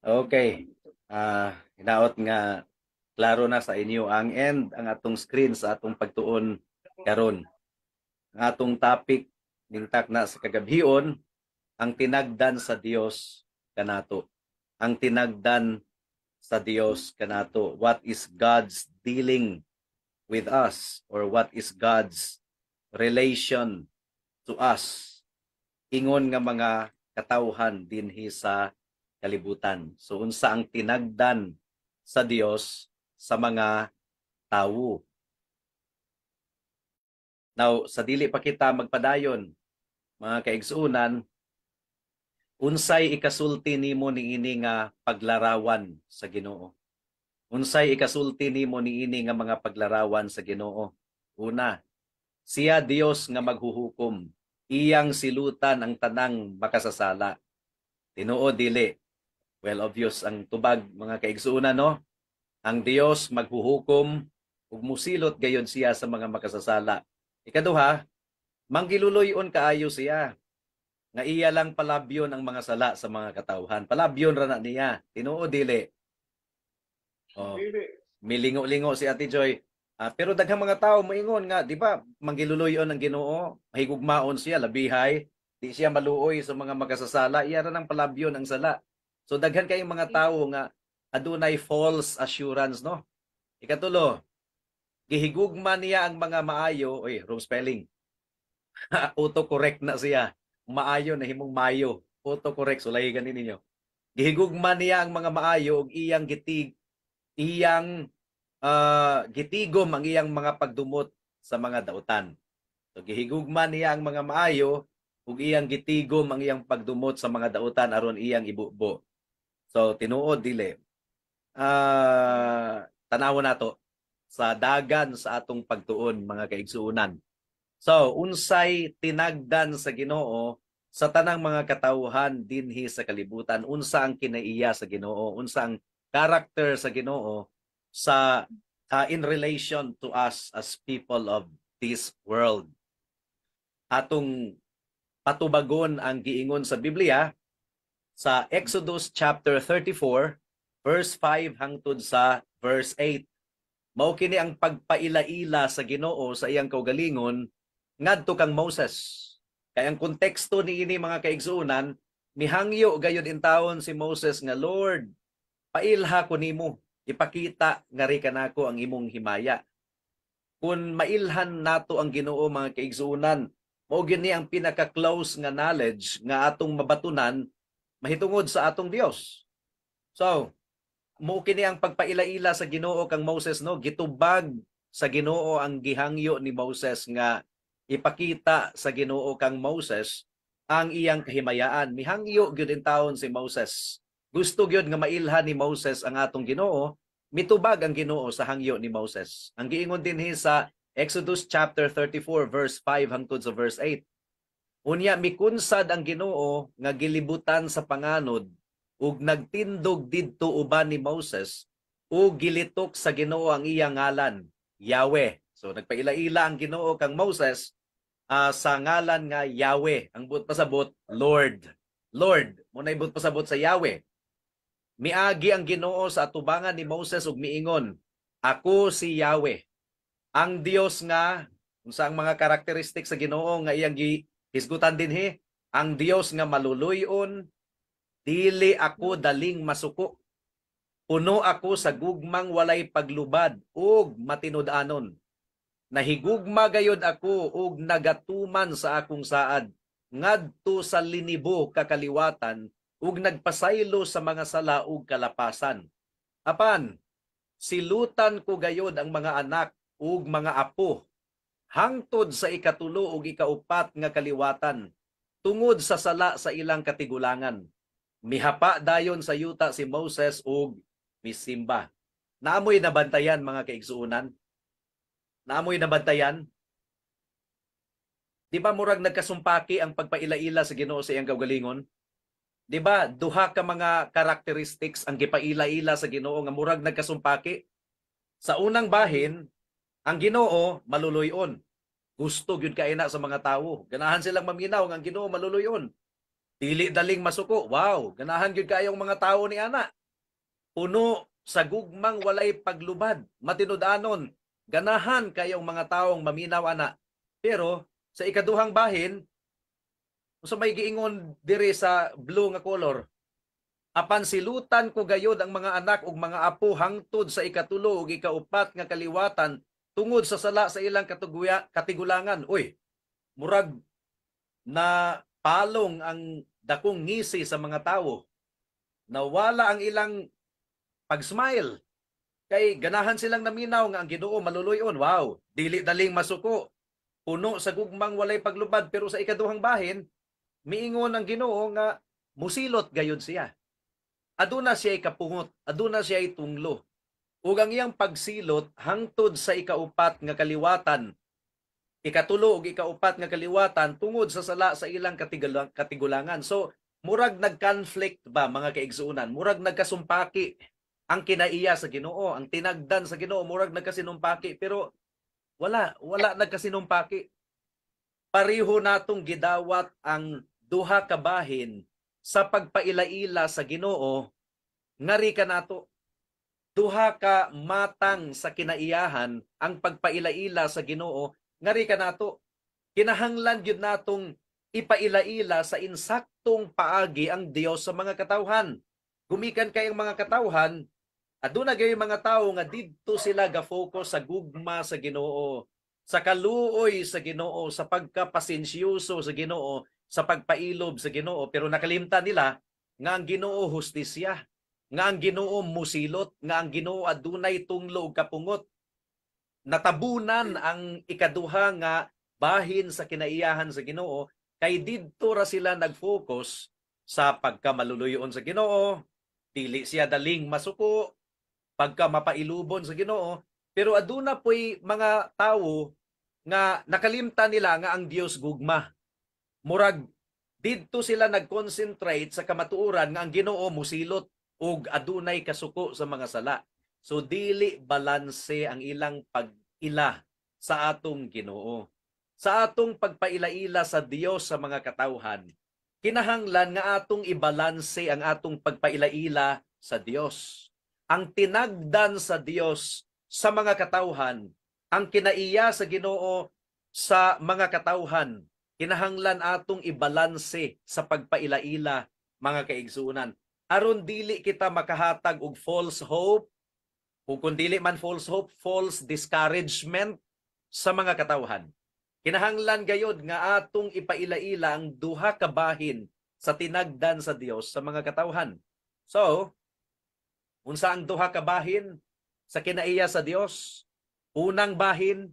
Okay. Hinaot nga klaro na sa inyo ang end ang atong screen sa atong pagtuon karon. Ang atong topic ningtak na sa kagabhion, ang tinagdan sa Dios kanato. Ang tinagdan sa Dios kanato. What is God's dealing with us or what is God's relation to us? Ingon nga mga katawhan dinhi sa kalibutan. So unsa ang tinagdan sa Dios sa mga tawo? Now, sa dili pa kita magpadayon, mga kaigsuonan, unsay ikasulti nimo niini nga paglarawan sa Ginoo? Unsay ikasulti nimo niini nga mga paglarawan sa Ginoo? Una, siya Dios nga maghuhukom. Iyang silutan ang tanang makasasala. Tinuod, dili? Well, obvious ang tubag, mga kaigsuonan, no? Ang Dios maghuhukom ug musilot gayod siya sa mga makasasala. Ikaduha, manggiluluyon kaayo siya nga iya lang palabyon ang mga sala sa mga katawhan. Palabyon ra na niya. Tinuod, dili? Oh, Dili. Milingo-lingo si Ate Joy. Pero daghang mga tao moingon nga, di ba, manggiluluyon ang Ginoo, mahigugmaon siya, labihay, di siya maluoy sa mga makasasala, iya ra nang palabyon ang sala. So daghan kayong mga tao nga adunay false assurance, no? Ikatulo, gihigugma niya ang mga maayo, oy, wrong spelling. Auto-correct na siya. Maayo na himong mayo. Auto-correct, sulay gani ninyo. Gihigugma niya ang mga maayo ug iyang gitigom ang iyang mga pagdumot sa mga dautan. So gihigugma niya ang mga maayo ug iyang gitigom ang iyang pagdumot sa mga dautan aron iyang ibubo. So tinuod, dili? Tanawon nato sa dagan sa atong pagtuon, mga kaigsuonan. So unsay tinagdan sa Ginoo sa tanang mga katawhan dinhi sa kalibutan? Unsa ang kinaiya sa Ginoo? Unsa ang character sa Ginoo sa in relation to us as people of this world? Atong patubagon ang giingon sa Biblia sa Exodus chapter 34 verse 5 hangtod sa verse 8. Mao kini ang pagpaila-ila sa Ginoo sa iyang kaugalingon ngadto kang Moses. Kay ang konteksto niini, mga kaigsuonan, mihangyo gayud intawon si Moses nga, "Lord, pailha ko nimo, ipakita ngari kanako ang imong himaya." Kung mailhan nato ang Ginoo, mga kaigsuonan, mao gyud ni ang pinaka-close nga knowledge nga atong mabatunan mahitungod sa atong Dios. So, mao kini ang pagpaila-ila sa Ginoo kang Moses, no? Gitubag sa Ginoo ang gihangyo ni Moses nga ipakita sa Ginoo kang Moses ang iyang kahimayaan. Mihangyo gyud intawon si Moses. Gusto gyud nga mailhan ni Moses ang atong Ginoo. Mitubag ang Ginoo sa hangyo ni Moses. Ang giingon dinhi sa Exodus chapter 34 verse 5 hangtod sa verse 8. Unya mikunsad ang Ginoo nga gilibutan sa panganod ug nagtindog didto uban ni Moses ug gilitok sa Ginoo ang iyang ngalan, Yahweh. So nagpaila-ila ang Ginoo kang Moses sa ngalan nga Yahweh. Ang buot pasabot, Lord. Lord, mao nay buot pasabot sa Yahweh. Miagi ang Ginoo sa atubangan ni Moses ug miingon, "Ako si Yahweh, ang Dios nga," unsa ang mga karakteristik sa Ginoo nga iyang gihisgutan dinhi? "Ang Dios nga maluluy-on, dili ako daling masuko. Puno ako sa gugmang walay paglubad ug matinud-anon. Nahigugma gayod ako ug nagatuman sa akong saad ngadto sa linibo ka kaliwatan ug nagpasaylo sa mga sala ug kalapasan. Apan silutan ko gayod ang mga anak ug mga apo hangtod sa ikatulo ug ikaupat nga kaliwatan tungod sa sala sa ilang katigulangan." Mihapa dayon sa yuta si Moses ug misimba. Naamoy nabantayan, mga kaigsuonan? Naamoy nabantayan? Di ba murag nagkasumpaki ang pagpaila-ila sa Ginoo sa iyang kaugalingon? Di ba duha ka mga characteristics ang gipaila-ila sa Ginoo nga murag nagkasumpaki? Sa unang bahin, ang Ginoo maluluyon. Gusto gyud kay na sa mga tawo. Ganahan silang maminaw nga ang Ginoo maluluyon. Dili daling masuko. Wow, ganahan gyud kaayong mga tawo ni ana. Puno sa gugmang walay paglubad, matinud-anon. Ganahan kayong mga taong maminaw ana. Pero sa ikaduhang bahin, sa may giingon diri sa blue nga color, "Apan silutan ko gayod ang mga anak ug mga apo hangtod sa ikatulo ug ikaupat nga kaliwatan tungod sa sala sa ilang katigulangan." Uy, murag na palong ang dakong ngisi sa mga tawo. Nawala ang ilang pag-smile. Kay ganahan silang naminaw nga ang Ginoo maluluyon. Wow, dili daling masuko. Puno sa gugmang walay paglubad, pero sa ikaduhang bahin, miingon ang Ginoo nga musilot gayod siya. Aduna siya kapungot, aduna siya tunglo. Ug ang iyang pagsilot hangtod sa ikaupat nga kaliwatan, ikatulo ug ikaupat nga kaliwatan tungod sa sala sa ilang katigulangan. So, murag nag-conflict ba, mga kaigsuonan? Murag nagkasumpaki ang kinaiya sa Ginoo, ang tinagdan sa Ginoo, murag nagkasinumpaki, pero wala, wala nagkasinumpaki. Pareho natong gidawat ang duha ka bahin sa pagpaila-ila sa Ginoo ngari kanato. Duha ka matang sa kinaiyahan ang pagpaila-ila sa Ginoo ngari kanato. Kinahanglan gyud natong ipaila-ila sa insaktong paagi ang Dios sa mga katawhan. Gumikan kay ang mga katawhan, aduna gyud mga tawo nga didto sila ga-focus sa gugma sa Ginoo, sa kaluoy sa Ginoo, sa pagkapasensyoso sa Ginoo, sa pagpailob sa Ginoo, pero nakalimtan nila nga ang Ginoo hustisya, nga ang Ginoo musilot, nga ang Ginoo adunay tunglo ug kapungot. Natabunan ang ikaduha nga bahin sa kinaiyahan sa Ginoo kay didto ra sila nag-focus sa pagkamaluluyon sa Ginoo, dili siya daling masuko, pagka mapailubon sa Ginoo, pero aduna po'y mga tawo nga nakalimtan nila nga ang Dios gugma. Murag didto sila nag-concentrate sa kamatuoran nga ang Ginoo musilot ug adunay kasuko sa mga sala. So dili balanse ang ilang pag-ila sa atong Ginoo. Sa atong pagpaila-ila sa Dios sa mga katawhan, kinahanglan nga atong ibalanse ang atong pagpaila-ila sa Dios. Ang tinagdan sa Dios sa mga katawhan, ang kinaiya sa Ginoo sa mga katawhan, kinahanglan atong ibalanse sa pagpaila-ila, mga kaigsuonan, aron dili kita makahatag og false hope o kung dili man false hope, false discouragement sa mga katawhan. Kinahanglan gayod nga atong ipaila-ila ang duha ka bahin sa tinagdan sa Dios sa mga katawhan. So, unsa ang duha ka bahin sa kinaiya sa Dios? Unang bahin,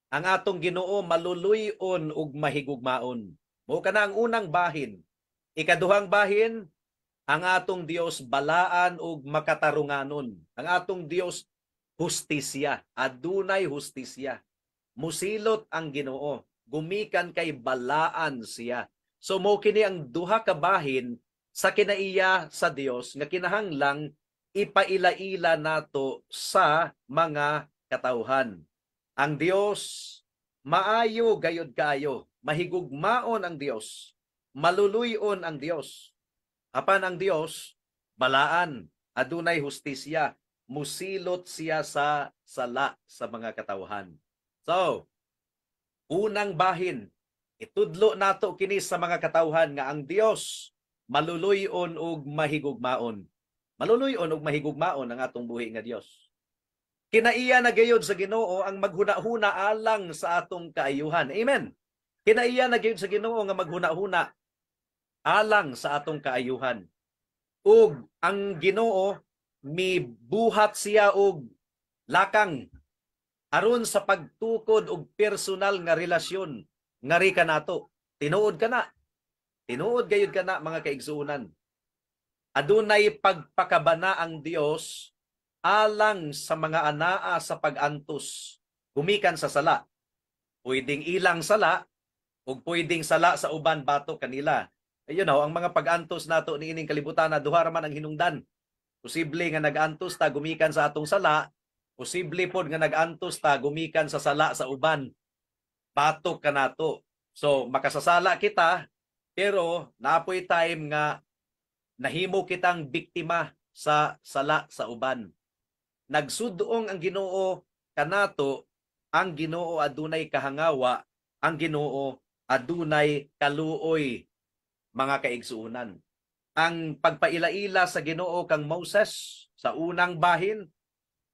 ang atong Ginoo maluluy-on ug mahigugmaon. Mao kana ang unang bahin. Ikaduhang bahin, ang atong Dios balaan ug makatarunganon. Ang atong Dios hustisya, adunay hustisya. Musilot ang Ginoo, gumikan kay balaan siya. So mo kini ang duha ka bahin sa kinaiya sa Dios nga kinahanglang ipaila-ila nato sa mga katawhan. Ang Dios maayo gayod kaayo, mahigugmaon ang Dios, maluluy-on ang Dios. Apan ang Dios balaan, adunay hustisya, musilot siya sa sala sa mga katawhan. So, unang bahin, itudlo nato kini sa mga katawhan nga ang Dios maluluy-on ug mahigugmaon. Maluluy-on ug mahigugmaon ang atong buhi nga Dios. Kinaiya na gayod sa Ginoo ang maghuna-huna alang sa atong kaayuhan. Amen. Kinaiya na gayod sa Ginoo nga maghuna-huna alang sa atong kaayuhan. Ug ang Ginoo mibuhat siya og lakang aron sa pagtukod og personal nga relasyon ngari kanato. Tinuod kana. Tinuod gayud kana, mga kaigsuonan. Adunay pagpakabana ang Dios alang sa mga anaa sa pag-antos gumikan sa sala. Pwedeng ilang sala ug pwedeng sala sa uban batok kanila. Ang mga pag-antos nato niining kalibutan na duha ra man ang hinungdan. Posible nga nag-antos ta gumikan sa atong sala, posible pod nga nag-antos ta gumikan sa sala sa uban. Batok kanato. So makasasala kita, Pero naa poy time nga nahimo kitang biktima sa sala sa uban. Nagsudong ang Ginoo kanato, ang Ginoo adunay kahangawa, ang Ginoo adunay kaluoy, mga kaigsuonan. Ang pagpaila-ila sa Ginoo kang Moses sa unang bahin,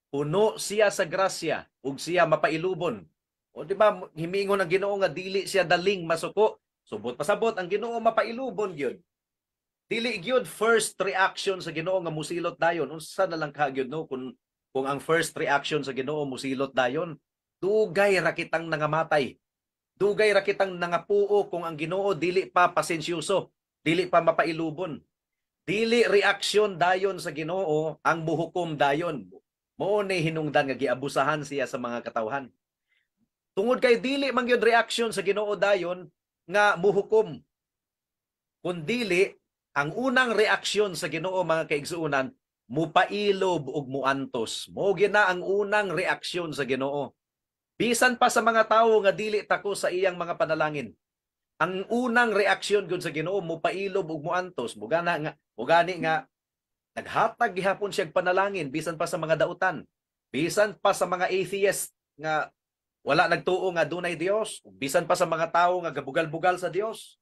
puno siya sa grasya ug siya mapailubon. O di ba himingon ang Ginoo nga dili siya daling masuko? Subot pasabot ang Ginoo mapailubon gyud. Dili gyud first reaction sa Ginoo nga musilot dayon. Unsa na lang ka gyud, no, kung ang first reaction sa Ginoo musilot dayon? Dugay ra kitang nangamatay. Dugay ra kitang nangapuo kung ang Ginoo dili pa pasensyoso, dili pa mapailubon. Dili reaksyon dayon sa Ginoo ang muhukom dayon. Mao ni hinungdan nga giabusahan siya sa mga katawhan. Tungod kay dili man gyud reaksyon sa Ginoo dayon nga muhukom. Kun dili, ang unang reaksyon sa Ginoo, mga kaigsuonan, mupailob ug muantos. Mao gyud na ang unang reaksyon sa Ginoo. Bisan pa sa mga tawo nga dili tako sa iyang mga panalangin. Ang unang reaksyon gyud sa Ginoo, mupailob ug muantos. Mugana nga mugani nga naghatag gihapon siya panalangin bisan pa sa mga dautan. Bisan pa sa mga atheist nga wala nagtuo nga dunay Dios, bisan pa sa mga tawo nga gabugal-bugal sa Dios,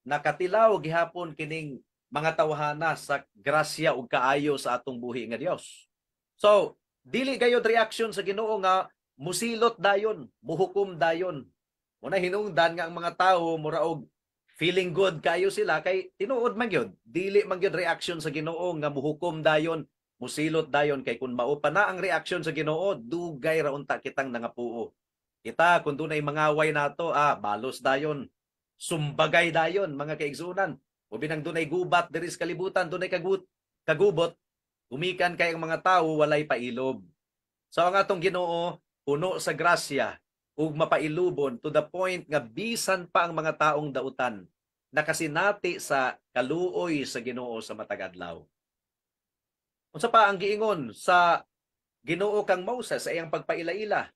nakatilaw gihapon kining mga tawhana sa grasya ug kaayo sa atong buhi nga Dios. So, dili gayod reaction sa Ginoo nga musilot dayon, muhukom dayon. Muna hinungdan nga ang mga tawo mura og feeling good kayo sila kay tinuod man gyud, dili man gyud reaction sa Ginoo nga muhukom dayon, musilot dayon, kay kung mao pa na ang reaction sa Ginoo, dugay ra unta kitang nangapuo. Kita kung dunay mangaway nato, balos dayon. Sumbagay dayon, mga kaigsunan. O binang dunay gubat diri sa kalibutan, dunay kagubot, gumikan kay ang mga tawo walay pailob. So ang atong Ginoo puno sa grasya ug mapailubon to the point nga bisan pa ang mga taong dautan nakasinati sa kaluoy sa Ginoo sa matag adlaw. Unsa pa ang giingon sa Ginoo kang Moses sa iyang pagpaila-ila?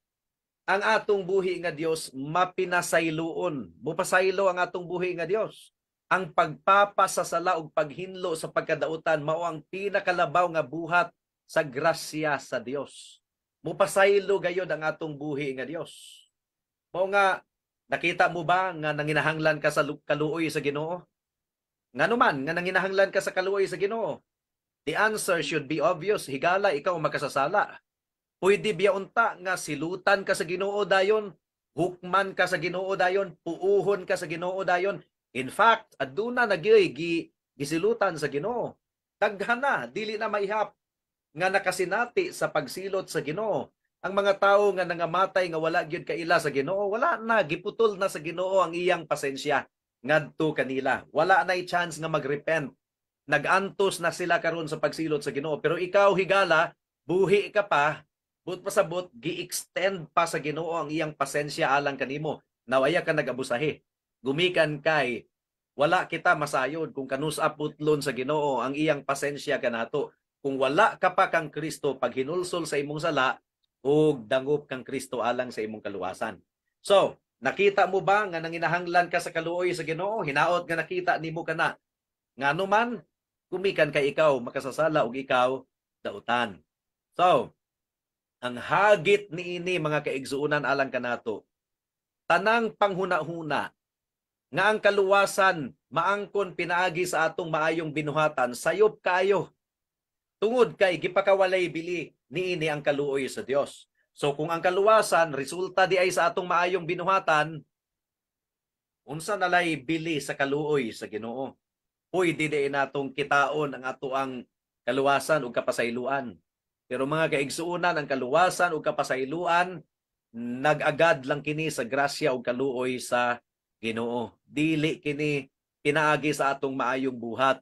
Ang atong buhi nga Dios mapinasayloon. Mupasaylo ang atong buhi nga Dios. Ang pagpapasasala ug paghinlo sa pagkadautan mao ang pinakalabaw nga buhat sa grasya sa Dios. Mupasaylo gayod ang atong buhi nga Dios. Mao nga nakita mo ba nga nanginahanglan ka sa kaluoy sa Ginoo? Ngano man nga nanginahanglan ka sa kaluoy sa Ginoo? The answer should be obvious. Higala, ikaw makasasala. Pwede biya unta nga silutan ka sa Ginoo dayon, hukman ka sa Ginoo dayon, puuhon ka sa Ginoo dayon. In fact, aduna na gyoy gisilutan sa Ginoo. Daghan na, dili na maihap nga nakasinati sa pagsilot sa Ginoo. Ang mga tawo nga nangamatay nga wala gyud kaila sa Ginoo, wala na, giputol na sa Ginoo ang iyang pasensya ngadto kanila. Wala na chance nga magrepent. Nagantos na sila karon sa pagsilot sa Ginoo. Pero ikaw, higala, buhi ka pa, but pasabot gi-extend pa sa Ginoo ang iyang pasensya alang kanimo. Nawaya ka nag-abusahi. Gumikan kay wala kita masayod kung kanus-a putlon sa Ginoo ang iyang pasensya kanato. Kung wala ka pa kang Kristo, paghinulsol sa imong sala ug dangop kang Kristo alang sa imong kaluwasan. So, nakita mo ba nga nanginahanglan ka sa kaluoy sa Ginoo? Hinaot nga nakita nimo kana. Ngano man, gumikan kay ikaw makasasala ug ikaw dautan. So, ang hagit niini, mga kaigsuonan, alang kanato, tanang panghuna-huna nga ang kaluwasan maangkon pinaagi sa atong maayong binuhatan, sayop kayo. Tungod kay gipakawalay bili niini ang kaluoy sa Dios. So kung ang kaluwasan resulta di ay sa atong maayong binuhatan, unsa nalay bili sa kaluoy sa Ginoo? Pwede di natong kitaon ang atoang kaluwasan ug kapasayloan. Pero mga kaigsuonan, ang kaluwasan ug kapasayloan nag-agad lang kini sa grasya ug kaluoy sa Ginoo. Dili kini pinaagi sa atong maayong buhat.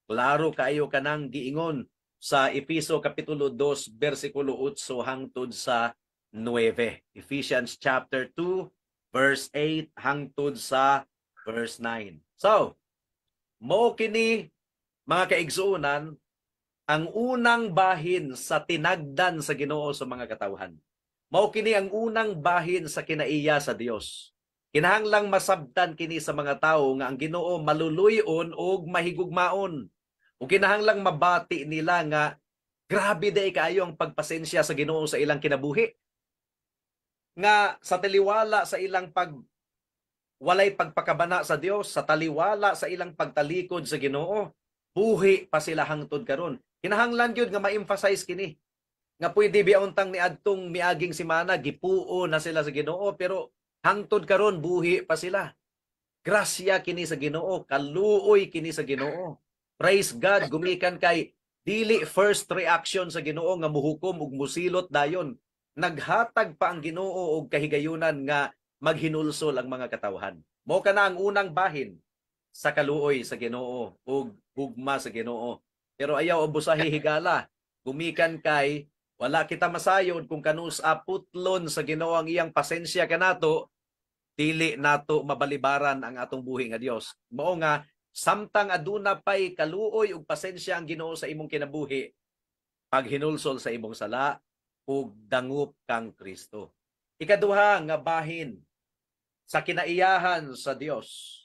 Klaro kaayo kanang giingon sa Efeso kapitulo 2 bersikulo 8 hangtod sa 9. Ephesians chapter 2 verse 8 hangtod sa verse 9. So, mao kini, mga kaigsuonan, ang unang bahin sa tinagdan sa Ginoo sa mga katawhan. Mao kini ang unang bahin sa kinaiya sa Dios. Kinahanglang masabtan kini sa mga tawo nga ang Ginoo maluluy-on ug mahigugmaon. Ug kinahanglang mabati nila nga grabe diay kaayo ang pagpasensya sa Ginoo sa ilang kinabuhi. Nga sa taliwala sa ilang pag walay pagpakabana sa Dios, sa taliwala sa ilang pagtalikod sa Ginoo, buhi pa sila hangtod karon. Kinahanglan gyud nga ma-emphasize kini. Nga pwede biya untang niadtong miaging semana gipuo na sila sa Ginoo, pero hangtod karon buhi pa sila. Grasya kini sa Ginoo, kaluoy kini sa Ginoo. Praise God gumikan kay dili first reaction sa Ginoo nga muhukom ug musilot dayon. Naghatag pa ang Ginoo og kahigayunan nga maghinulsol ang mga katawhan. Mao kana ang unang bahin sa kaluoy sa Ginoo ug gugma sa Ginoo. Pero ayaw abusahi, higala. Gumikan kay wala kita masayod kung kanus-a putlon sa Ginoo ang iyang pasensya kanato, dili nato mabalibaran ang atong buhi nga Dios. Mao nga samtang aduna pay kaluoy ug pasensya ang Ginoo sa imong kinabuhi, paghinulsol sa imong sala ug dangup kang Kristo. Ikaduha nga bahin sa kinaiyahan sa Dios.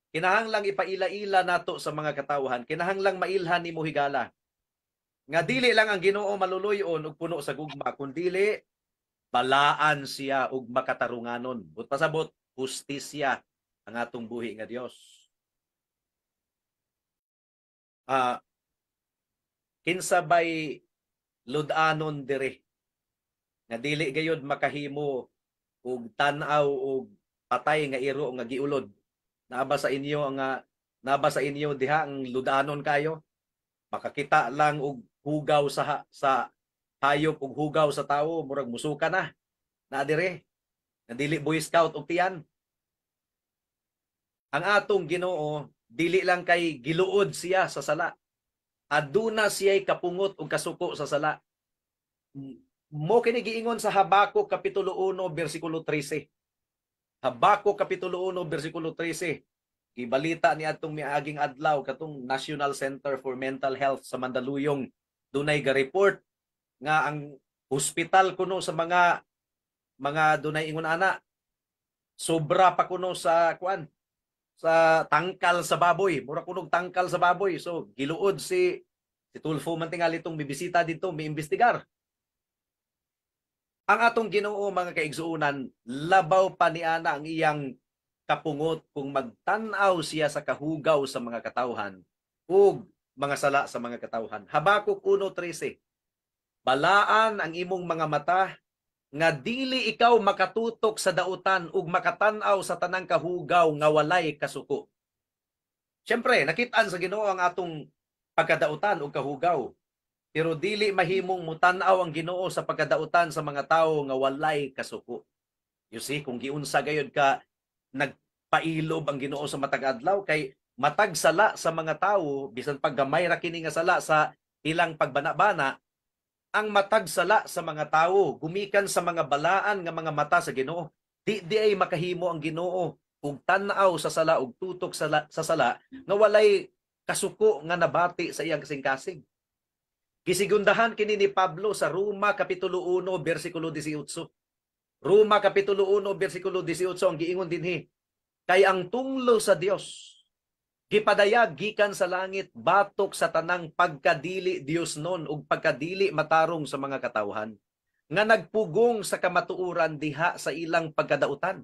Kinahanglang ipaila-ila nato sa mga katawhan, kinahanglang mailhan nimo, higala, nga dili lang ang Ginoo maluluy-on ug puno sa gugma, kundili balaan siya ug makatarunganon. But pasabot, hustisya ang atong buhi nga Dios. Kinsa bay lud-anon diri nga dili gayud makahimo og tan-aw og patay nga iro nga giulod? Naa ba sa inyo diha ang lud-anon kayo? Makakita lang og hugaw sa hayop ug hugaw sa tawo, murag musuka na. Naa dire nga dili Boy Scout og tiyan? Ang atong Ginoo, dili lang kay giluod siya sa sala, aduna siya'y kapungot ug kasuko sa sala. Mao kini giingon sa Habakuk kapitulo 1 bersikulo 13. Habakuk kapitulo 1 bersikulo 13. Gibalita ni atong miaging adlaw, katong National Center for Mental Health sa Mandaluyong dunay ga-report nga ang hospital kuno sa mga dunay ingon ana, sobra pa kuno sa kuan, sa tangkal sa baboy, mura kunog tangkal sa baboy. So giluod si Tulfo man tingali itong bibisita dito, miimbestigar. Ang atong Ginoo, mga kaigsuonan, labaw pa niana ang iyang kapungot kung magtan-aw siya sa kahugaw sa mga katawhan ug mga sala sa mga katawhan. Habakuk 1:13. Balaan ang imong mga mata nga dili ikaw makatutok sa dautan ug makatan-aw sa tanang kahugaw nga walay kasuko. Siyempre, nakit-an sa Ginoo ang atong pagkadautan ug kahugaw. Pero dili mahimong mutan-aw ang Ginoo sa pagkadautan sa mga tawo nga walay kasuko. You see, kung giunsa gayud ka nagpailob ang Ginoo sa matag adlaw, kay matag sala sa mga tawo, bisan pag gamay ra kini nga sala sa ilang pagbana-bana, ang matag sala sa mga tawo gumikan sa mga balaan nga mga mata sa Ginoo, di diay makahimo ang Ginoo ug tan-aw sa sala ug tutok sa sala nga walay kasuko nga nabati sa iyang kasing-kasing. Gisigundahan kini ni Pablo sa Roma kapitulo 1 bersikulo 18. Roma kapitulo 1 bersikulo 18, ang giingon dinhi, kay ang tunglo sa Dios gipadayag gikan sa langit batok sa tanang pagkadili Diosnon ug pagkadili matarong sa mga katawhan nga nagpugong sa kamatuoran diha sa ilang pagkadautan.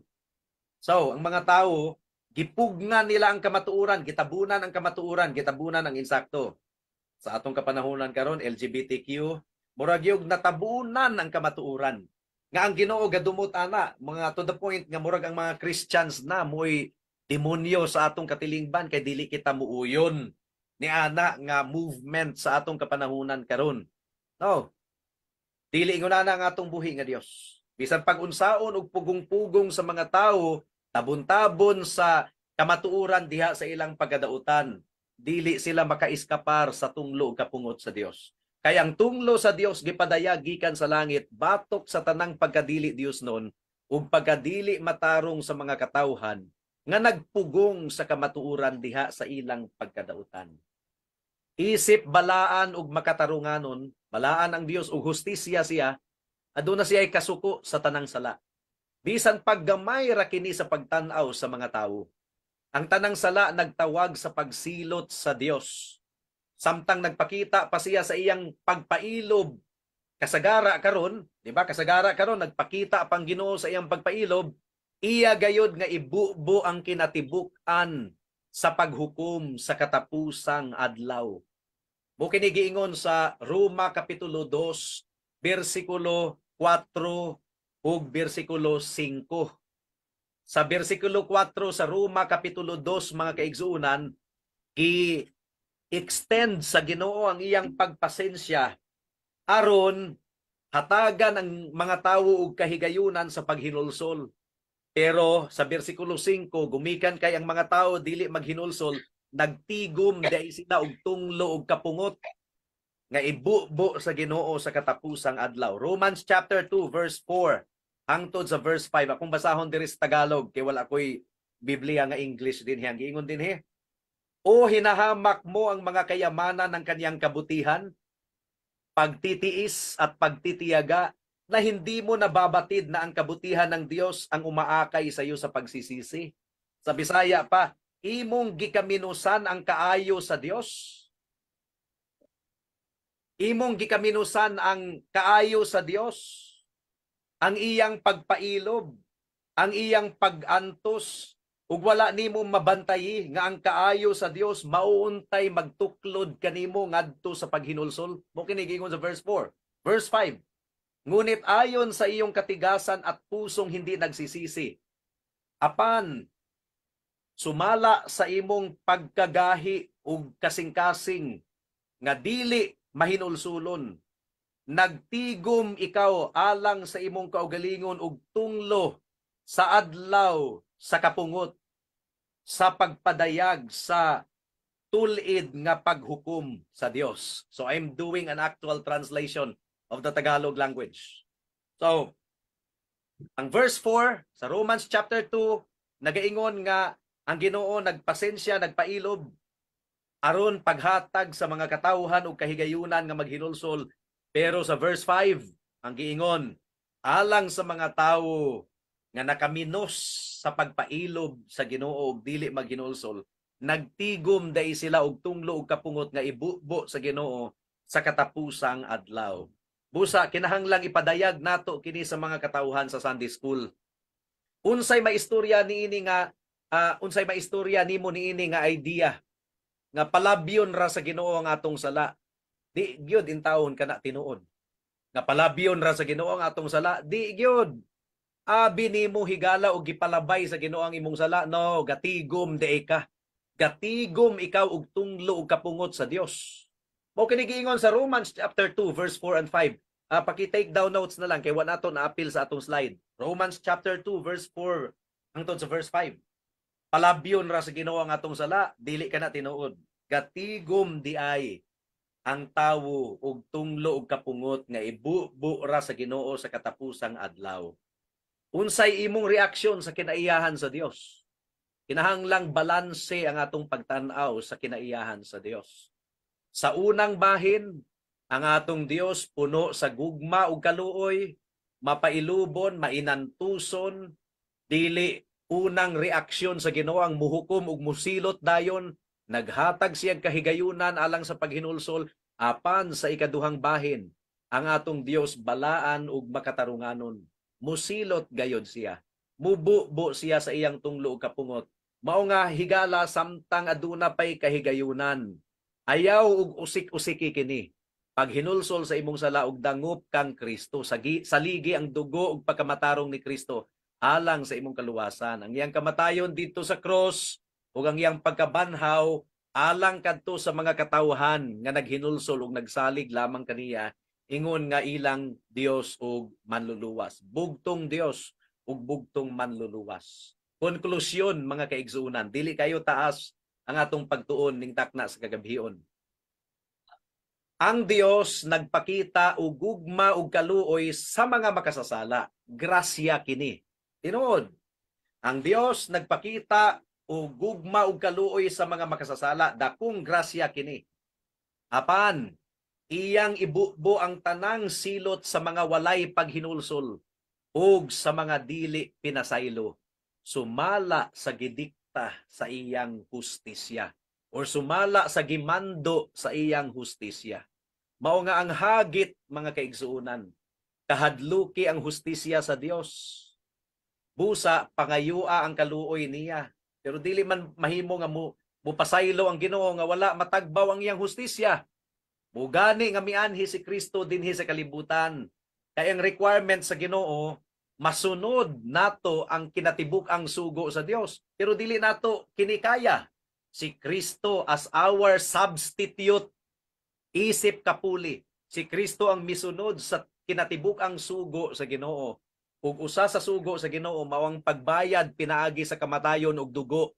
So, ang mga tao, gipugnan nila ang kamatuoran, gitabunan ang kamatuoran, gitabunan ang insakto. Sa atong kapanahonan karon, LGBTQ, murag yung natabunan ang kamatuoran. Nga ang Ginoo gadumot ana, mga to the point nga murag ang mga Christians na mo'y demonyo sa atong katilingban kay dili kita muuyon ni ana nga movement sa atong kapanahunan karon. No. Dili ingon ana ang atong buhi nga Dios. Bisan pag-unsaon og pugong-pugong sa mga tawo, tabon-tabon sa kamatuoran diha sa ilang pagkadautan, dili sila makaiskapar sa tunglo ug kapungot sa Dios. Kay ang tunglo sa Dios gipadayag gikan sa langit batok sa tanang pagkadili Diosnon ug pagkadili matarong sa mga katawhan nga nagpugong sa kamatuoran diha sa ilang pagkadautan. Isip balaan ug makatarunganon, balaan ang Dios ug hustisya siya, aduna siya kasuko sa tanang sala. Bisan paggamay ra kini sa pagtan-aw sa mga tawo. Ang tanang sala nagtawag sa pagsilot sa Dios. Samtang nagpakita pa siya sa iyang pagpailob kasagara karon, di ba? Kasagara karon nagpakita pang Ginoo sa iyang pagpailob, iya gayod nga ibubo ang kinatibuk-an sa paghukom sa katapusang adlaw. Mao kini giingon sa Roma kapitulo 2 bersikulo 4 ug bersikulo 5. Sa bersikulo 4 sa Roma kapitulo 2, mga kaigsuonan, gi-extend sa Ginoo ang iyang pagpasensya aron hatagan ang mga tawo og kahigayunan sa paghinulsol. Pero sa bersikulo 5, gumikan kay ang mga tao dili maghinulsol, nagtigom diay sila og tunglo og kapungot nga ibubo sa Ginoo sa katapusang adlaw. Romans chapter 2 verse 4 hangtod sa verse 5. Akong basahon diri sa Tagalog kay wala ko'y Biblia nga English dinhi. Ang giingon dinhi, "O hinahamak mo ang mga kayamanan ng kanyang kabutihan, pagtitiis at pagtitiyaga, na hindi mo nababatid na ang kabutihan ng Diyos ang umaakay sa iyo sa pagsisisi?" Sa Bisaya pa, "Imong gikaminusan ang kaayo sa Dios. Imong gikaminusan ang kaayo sa Dios, ang iyang pagpailob, ang iyang pag-antos, ug wala nimo mabantayi nga ang kaayo sa Dios mauuntay magtuklod kanimo ngadto sa paghinulsol." Mao kini giingon sa verse 4. Verse 5. "Ngunit ayon sa iyong katigasan at pusong hindi nagsisisi, apan sumala sa imong pagkagahi ug kasing-kasing nga dili mahinulsulon, nagtigom ikaw alang sa imong kaugalingon og tunglo sa adlaw sa kapungot sa pagpadayag sa tul-id nga paghukom sa Dios." So I'm doing an actual translation of the Tagalog language. So, ang verse 4 sa Romans chapter 2 nagaingon nga ang Ginoo nagpasensya, nagpailob aron paghatag sa mga katawhan og kahigayunan nga maghinulsol. Pero sa verse 5, ang giingon, alang sa mga tawo nga nakaminos sa pagpailob sa Ginoo ug dili maghinulsol, nagtigom diay sila og tunglo og kapungot nga ibubo sa Ginoo sa katapusang adlaw. Busa kinahanglang ipadayag nato kini sa mga katawhan sa Sunday school. Unsay maistorya nimo niini nga idea nga palabyon ra sa Ginoo ang atong sala? Di gyud intawon kana tinuod. Nga palabyon ra sa Ginoo ang atong sala, di gyud. Abi nimo higala og gipalabay sa Ginoo ang imong sala, no, gatigom diay ka. Gatigom ikaw og tunglo og kapungot sa Dios. Mao kini giingon sa Romans chapter 2 verse 4 and 5. Paki-take down notes na lang kay wa nato na-apil sa atong slide. Romans chapter 2 verse 4 hangtod sa verse 5. Palabyon ra sa Ginoo ang atong sala, dili kana tinuod. Gatigom diay ang tawo og tunglo og kapungot nga ibubo ra sa Ginoo sa katapusang adlaw. Unsay imong reaksyon sa kinaiyahan sa Dios? Kinahanglang balanse ang atong pagtan-aw sa kinaiyahan sa Dios. Sa unang bahin, ang atong Dios puno sa gugma ug kaluoy, mapailubon, mainantuson, dili unang reaksyon sa Ginoo ang muhukom ug musilot dayon, naghatag siya kahigayunan alang sa paghinulsol. Apan sa ikaduhang bahin, ang atong Dios balaan ug makatarunganon. Musilot gayod siya. Mububo siya sa iyang tunglo ug kapungot. Mao nga higala samtang aduna pay kahigayunan. Ayaw og usik-usiki kini. Paghinulsol sa imong sala ug dangop kang Kristo. Saligi ang dugo ug pagkamatarong ni Kristo alang sa imong kaluwasan. Ang iyang kamatayon didto sa cross ug ang iyang pagkabanhaw alang kadto sa mga katawhan nga naghinulsol ug nagsalig lamang kaniya ingon nga ilang Dios ug manluluwas. Bugtong Dios ug bugtong manluluwas. Konklusyon, mga kaigsuonan, dili kayo taas ang atong pagtuon ning takna sa kagabhion. Ang Dios nagpakita og gugma ug kaluoy sa mga makasasala. Grasya kini. Tinuod. Ang Dios nagpakita og gugma ug kaluoy sa mga makasasala. Dakong grasya kini. Apan iyang ibubo ang tanang silot sa mga walay paghinulsol. Ug sa mga dili pinasaylo sumala sa gidikta sa iyang hustisya or sumala sa gimando sa iyang hustisya. Mao nga ang hagit, mga kaigsuonan, kahadluki ang hustisya sa Dios. Busa pangayua ang kaluoy niya. Pero dili man mahimo nga mo mupasaylo ang Ginoo nga wala matagbaw ang iyang hustisya. Mugani nga mianhi si Kristo dinhi sa kalibutan. Kay ang requirement sa Ginoo, masunod nato ang kinatibuk-ang sugo sa Dios. Pero dili nato kinikaya. Si Kristo as our substitute, isip kapuli. Si Kristo ang misunod sa kinatibuk-ang sugo sa Ginoo. Ug usa sa sugo sa Ginoo mao ang pagbayad pinaagi sa kamatayon ug dugo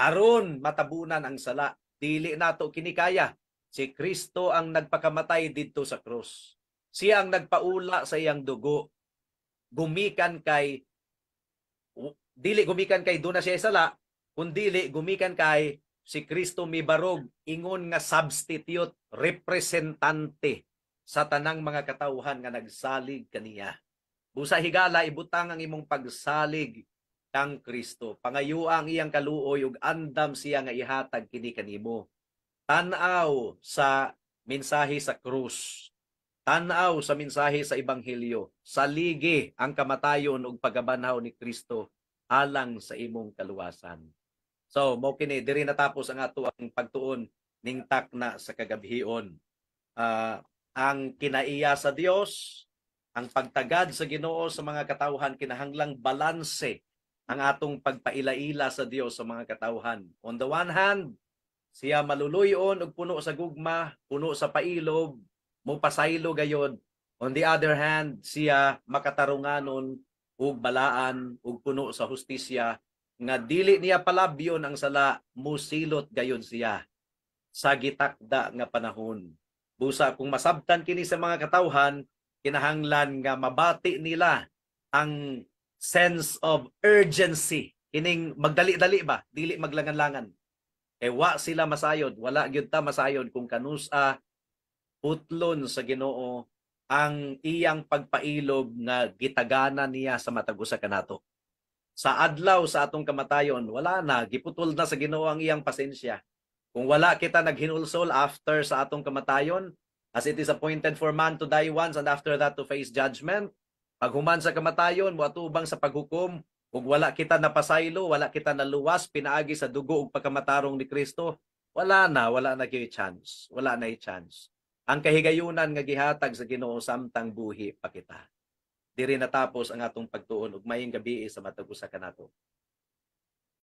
aron matabunan ang sala. Dili nato kinikaya. Si Kristo ang nagpakamatay didto sa krus. Siya ang nagpaula sa iyang dugo. Gumikan kay dili gumikan kay duna siya sala, kundili gumikan kay si Kristo mibarog ingon nga substitute, representante sa tanang mga katawhan nga nagsalig kaniya. Busa higala, ibutang ang imong pagsalig kang Kristo. Pangayua ang iyang kaluoy ug andam siya nga ihatag kini kanimo. Tan-aw sa mensahe sa krus. Tan-aw sa mensahe sa ebanghelyo. Saligi ang kamatayon ug pagkabanhaw ni Kristo alang sa imong kaluwasan. So, mao kini, diri natapos ang ato ang pagtuon ning takna sa kagabhion. Ang kinaiya sa Dios, ang pagtagad sa Ginoo sa mga katawhan, kinahanglang balanse ang atong pagpaila-ila sa Dios sa mga katawhan. On the one hand, siya maluluyon ug puno sa gugma, puno sa pailob, mopasaylo gayod. On the other hand, siya makatarunganon ug balaan ug puno sa hustisya nga dili niya palabyon ang sala, musilot gayod siya sa gitakda nga panahon. Busa kung masabtan kini sa mga katawhan, kinahanglan nga mabati nila ang sense of urgency, kining magdali-dali ba, dili maglangan-langan. Kay wa sila masayod, wala gyud ta masayod kung kanusa putlon sa Ginoo ang iyang pagpailob nga gitagana niya sa matag usa kanato. Sa adlaw sa atong kamatayon, wala na, giputol na sa Ginoo ang iyang pasensya. Kung wala kita naghinulsol after sa atong kamatayon, as it is appointed for man to die once and after that to face judgment, paghuman sa kamatayon, moatubang sa paghukom, ug wala kita napasaylo, wala kita naluwas pinaagi sa dugo ug pagkamatarong ni Kristo, wala na gyud chance, wala na chance. Ang kahigayunan nga gihatag sa Ginoo samtang buhi pa kita. Diri natapos ang atong pagtuon ug maayong gabii sa matag usa kanato.